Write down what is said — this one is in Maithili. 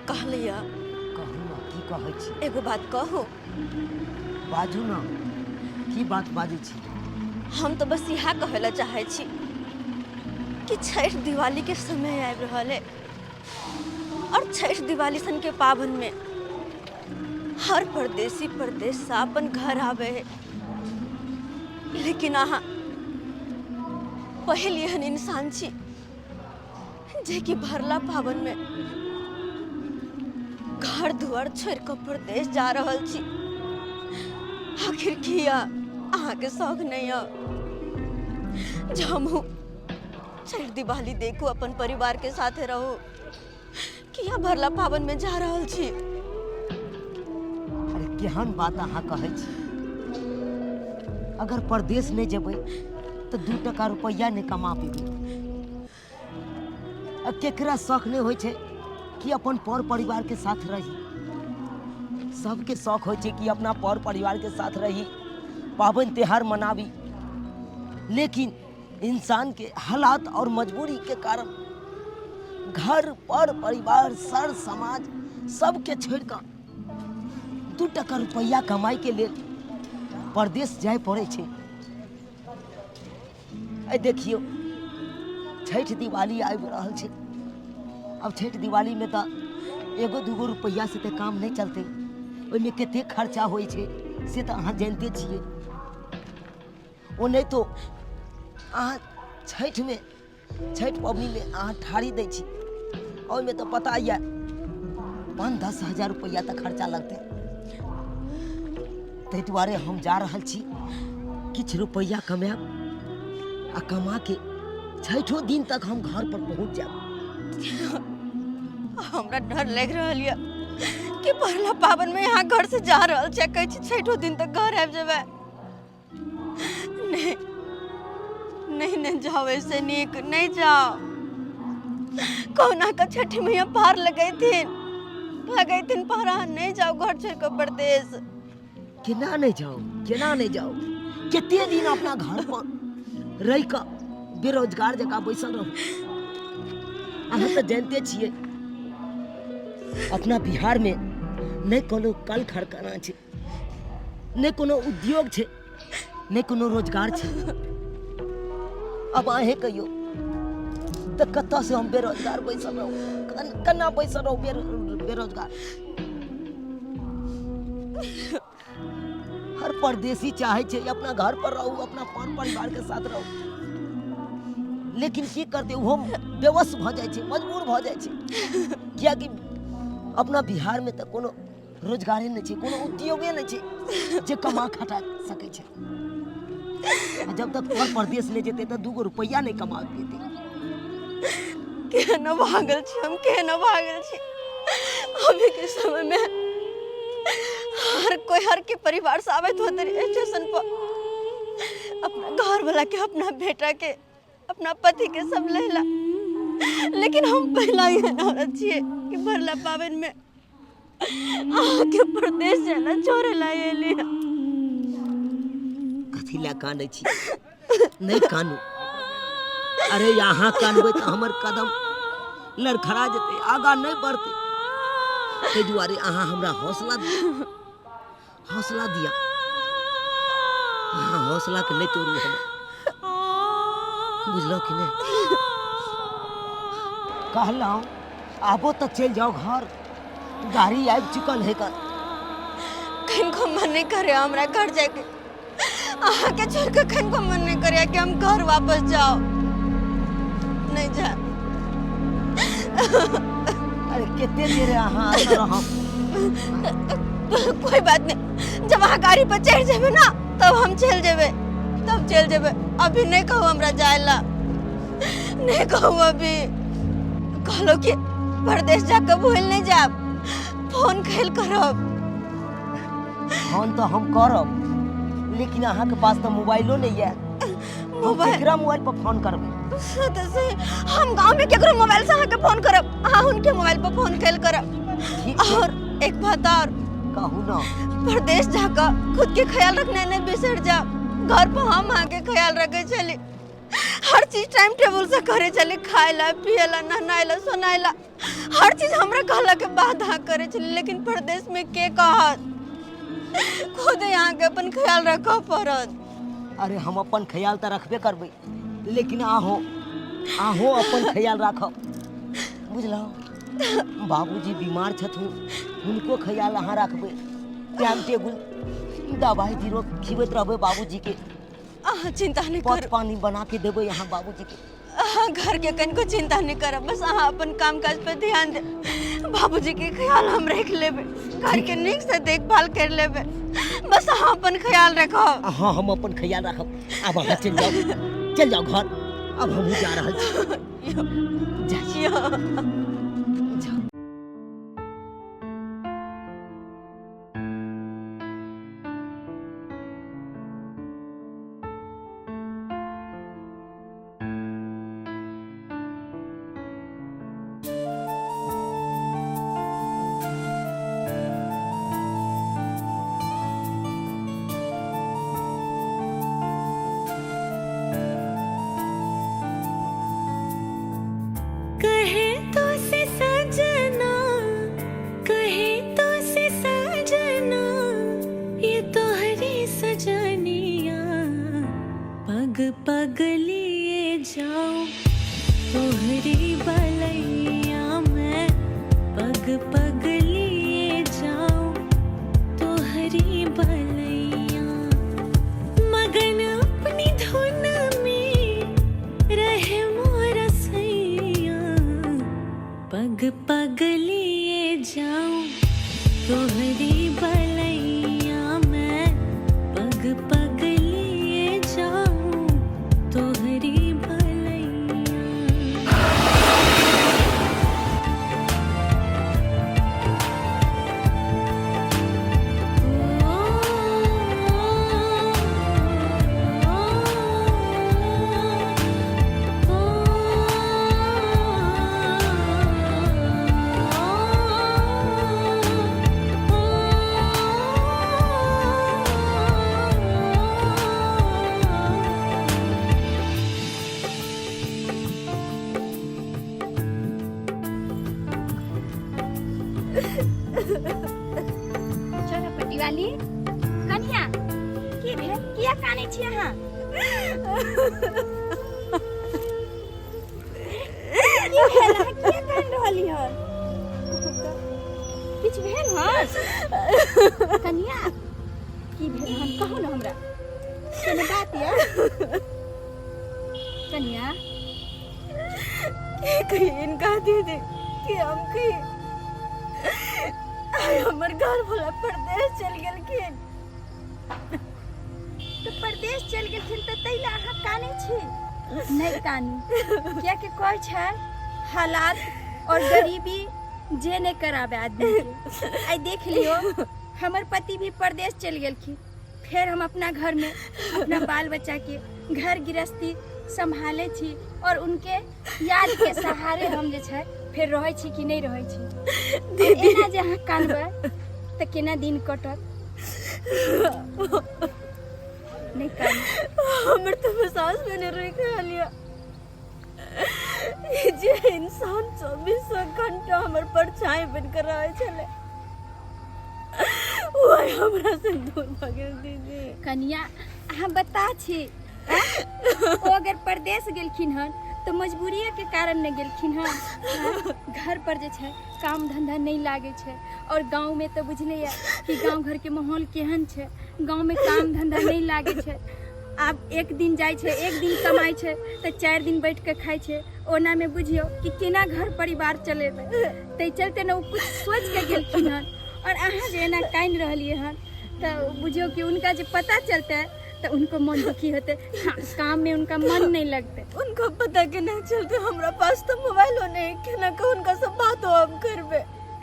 कहलिया। कहू ने, की कहै छी? एगो बात कहू? बाजू ने, की बात बाजै छी? हम तऽ बस इएह कहै लए चाहै छी कि छठि दिवाली के समय आबि रहल है और छठि दिवाली सन के पाबनि में हर परदेसी परदेश से अपन घर आवे है, लेकिन अहाँ पहिल एहन इंसान छी जे कि भरला पाबनि में घर दुआर छोड़ कऽ परदेश जा रहल छी। आखिर किया अहाँके शौक नहीं है जे हमहूँ छठि दिवाली देखू, अपन परिवार के साथे रहू? किया भरला पाबनि में जा रहल छी? अरे, केहन बात अहाँ कहै छी? अगर परदेश नहि जेबै तऽ 2 टका रुपैआ नहि कमा पेबै। आ केकरा शौक नहि होइ छै कि अपन पर परिवारके साथ रही? सबके शौक होइ छै कि अपना पर परिवारके साथ रही, पाबनि तिहार मनाबी। लेकिन इंसानके हालात और मजबूरीके कारण घर पर परिवार सर समाज सबके छोड़ि कऽ 2 टका रुपैआ कमाइके लेल परदेश जाय पड़ै छै। आइ देखियौ, छठि दिवाली आबि रहल छै। आब छठि दिवालीमे तऽ एगो दूगो रुपैआसँ तऽ काम नहि चलतै, ओहिमे कतेक खर्चा होइ छै से तऽ अहाँ जानिते छियै। ओ नहि तो अहाँ छठिमे, छठि पबनीमे अहाँ ठाड़ी दै छी, ओहिमे तऽ पता यऽ 5-10 हजार रुपैआ तऽ खर्चा लगतै। ताहि दुआरे हम जा रहल छी, किछु रुपैआ कमायब आ कमा के छठो दिन तक हम घर पर पहुँच जायब। हमरा डर लागि रहल यऽ कि पहला पाबनि में यहाँ घर से जा रहल छै, कहै छी छठो दिन तक घर आबि जेबै। नहीं नहीं, नहीं जाओ, ऐसे नीक नहीं जाओ। कहुना का छठी मैया पार लगैथिन, लगैथिन पार। अहाँ नहीं जाओ घर छोड़ कऽ परदेश। केना नहि जाउ, केना नहि जाउ? कते दिन अपना घर पर रहि कऽ बेरोजगार जकाँ बैसल रहू? अहाँ तऽ जानिते छियै, अपना बिहारमे नहि कोनो कल कारखाना छै, नहि कोनो उद्योग छै, नहि कोनो रोजगार छै। अब अहें कहियौ तऽ कतऽसँ हम बेरोजगार बैसल रहू? केना बैसल रहू बेरोजगार? हर परदेसी चाहे छै अपना घर पर रहू, अपना पर परिवार के साथ रहू, लेकिन की करते, ओहो बेवश भऽ जाइ छै, मजबूर भऽ जाइ छै, कियाकि अपना बिहार में तऽ कोनो रोजगारे नहि छै, कोनो उद्योगे नहि छै जे कमा खटा सकै छै। आ जब तक पर परदेश नहि जेतै तऽ 2 गो रुपैआ नहि कमा पेतै। केहन भागल छी हम, केहन भागल छी। अभी के समय में हर कोई हर के परिवार से आबैत होते स्टेशन पर, अपना घर वाला के, अपना बेटा के, अपना पति के सब लेला, लेकिन हम पहला ही औरत छियै कि भरला पाबनि में अहाँके परदेश जाना छोड़े ला एली। कथी लए कानै छी? नहि कानू। अरे, अहाँ कानबै तऽ हमर कदम लड़खड़ा जेतै, आगाँ नहि बढ़तै। ताहि दुआरे अहाँ हमरा हौसला दिअ, हौसला दिअ। अहाँ हौसलाके नहि तोड़ू हमर, बुझलहुँ कि नहि? कहलहुँ आबो तऽ चलि जाउ घर, गाड़ी आबि चुकल है कर। कनको मन नहीं करे हमरा घर जाके, अहाँके छोड़ के कनको मन नहीं करे कि हम घर वापस जाओ। नहीं जा। अरे, कते देर अहाँ एतऽ रहब? कोई बात नहीं, जब अहाँ गाड़ी पर चढ़ जेबे ना तब हम चल जेबे, तब चल जेबे। अभी नहीं कहू हमरा जाए ला, नहीं कहू अभी। कहलो कि परदेश जाके भूल नहीं जाब, फोन खेल करब। फोन तऽ हम करब, लेकिन अहाँके पास तऽ मोबाइलो नहि यऽ। मोबाइल? केकरा मोबाइल पर फोन करबै? से तऽ सही, हम गांव में केकरो मोबाइल से अहाँके फोन करब, अहाँ उनके मोबाइल पर फोन कैल करब। ठीक छै। और एक बात और। कहू ना। परदेश जाकर खुद के ख्याल रखना नहीं बिसर जाब। घर पर हम अहाँके ख्याल रखे छली। हर चीज टाइम टेबल से करे छलै, खाय ला, पिए ला, नहनाय ला, सोनाय ला, हर चीज हमरा कहला के बाद अहाँ करे छलै। लेकिन परदेश में के कहत, खुद अहाँके अपन ख्याल रखऽ पड़त। अरे हम अपन ख्याल तऽ रखबे करबै, लेकिन आहो आहो अपन ख्याल राखब, बुझलहुँ? बाबूजी बीमार छथुन, हुनको ख्याल अहाँ राखबै, टाइम टेबुल दवाइ बीरो खिबैत रहबै बाबूजीके। अहाँ चिंता नहीं पथ करू, पानी बना के देबै अहाँ बाबूजीके। अहाँ घर के कनिको चिंता नहीं करब, बस अहाँ अपन काम काज पर ध्यान दे, बाबूजी के ख्याल हम रख लेबै, घर के नीक से देखभाल कर लेबै, बस अहाँ अपन ख्याल रखब। हाँ, हम अपन ख्याल राखब। आब अहाँ चलि जाउ, चलि जाउ घर, अब हमहूँ जा रहल छी। जा छी। जाउ। कहे तो से सजना, कहे तो से सजना, ये तोहरी सजनिया, पग पग लिए जाओ तोहरी बलैया मैं, पग पग लिए जाओ तोहरी बलैया, मगन अपनी धुन में रहे मोरा सैया, पग पग लिए जाऊं तोहरी बलैया मैं, पग पग लिए जाऊं तोहरी बलैया। चलो पटिवाली कनिया, की भेल, किया कानै छी अहाँ? की भेल, अहाँ किया कानि रहली हन? किछु भेल हन कनिया? की भेल हन, कहू ने हमरा, कोनो बात या कनिया? की कही इनका दीदी कि हम की आइ हमर घर वाला परदेश चल गेलखिन। तऽ परदेश चलि गेलखिन तऽ ताहि लए अहाँ कानै छी? नहि कानू, कियाकि कहै छै हालात और गरीबी जे नहि कराबे आदमी के। आइ देख लियौ, हमर पति भी परदेश चलि गेलखिन, फेर हम अपना घर में अपना बाल बच्चा के घर गृहस्थी सम्हाले छी और उनके याद के सहारे हम जे छै फेर रहै छी कि नहि रहै छी। दीदी, एना जे अहाँ कानबै तऽ केना दिन कटत? नहि कानू। हमर तऽ विश्वास में नहीं रह रहल यऽ ई जे इंसान 24 घंटा हमर परछाई बनकर रहै छलै, ओ आइ हमरा से दूर भऽ गेल दीदी। कनिया, अहाँ बता छी आँय? ओ अगर परदेश गेलखिन हन तऽ मजबूरिये के कारण ने गेलखिन हन आँय? घर पर जे छै काम धंधा नहि लागै छै, और गाँव में तऽ बुझले यऽ कि गाँव घर के माहौल केहन छै, गाँव में काम धंधा नहि लागै छै। आब एक दिन जाइ छै, एक दिन कमाइ छै तऽ 4 दिन बैठ के खाइ छै, ओना में बुझियौ कि केना घर परिवार चलेबै। ताहि चलते ने ओ कुछ सोचि के गेलखिन हन, और अहाँ जे एना कानि रहलियै हन तऽ बुझियौ कि उनका जे पता चलतै तऽ उनको मन दुखी होतै, हाँ, काम में उनका मन नहीं लगतै। उनका पता के नहीं चलते, हमरा पास तो मोबाइलो नहीं, केना के उनका सब बातो हम करबे?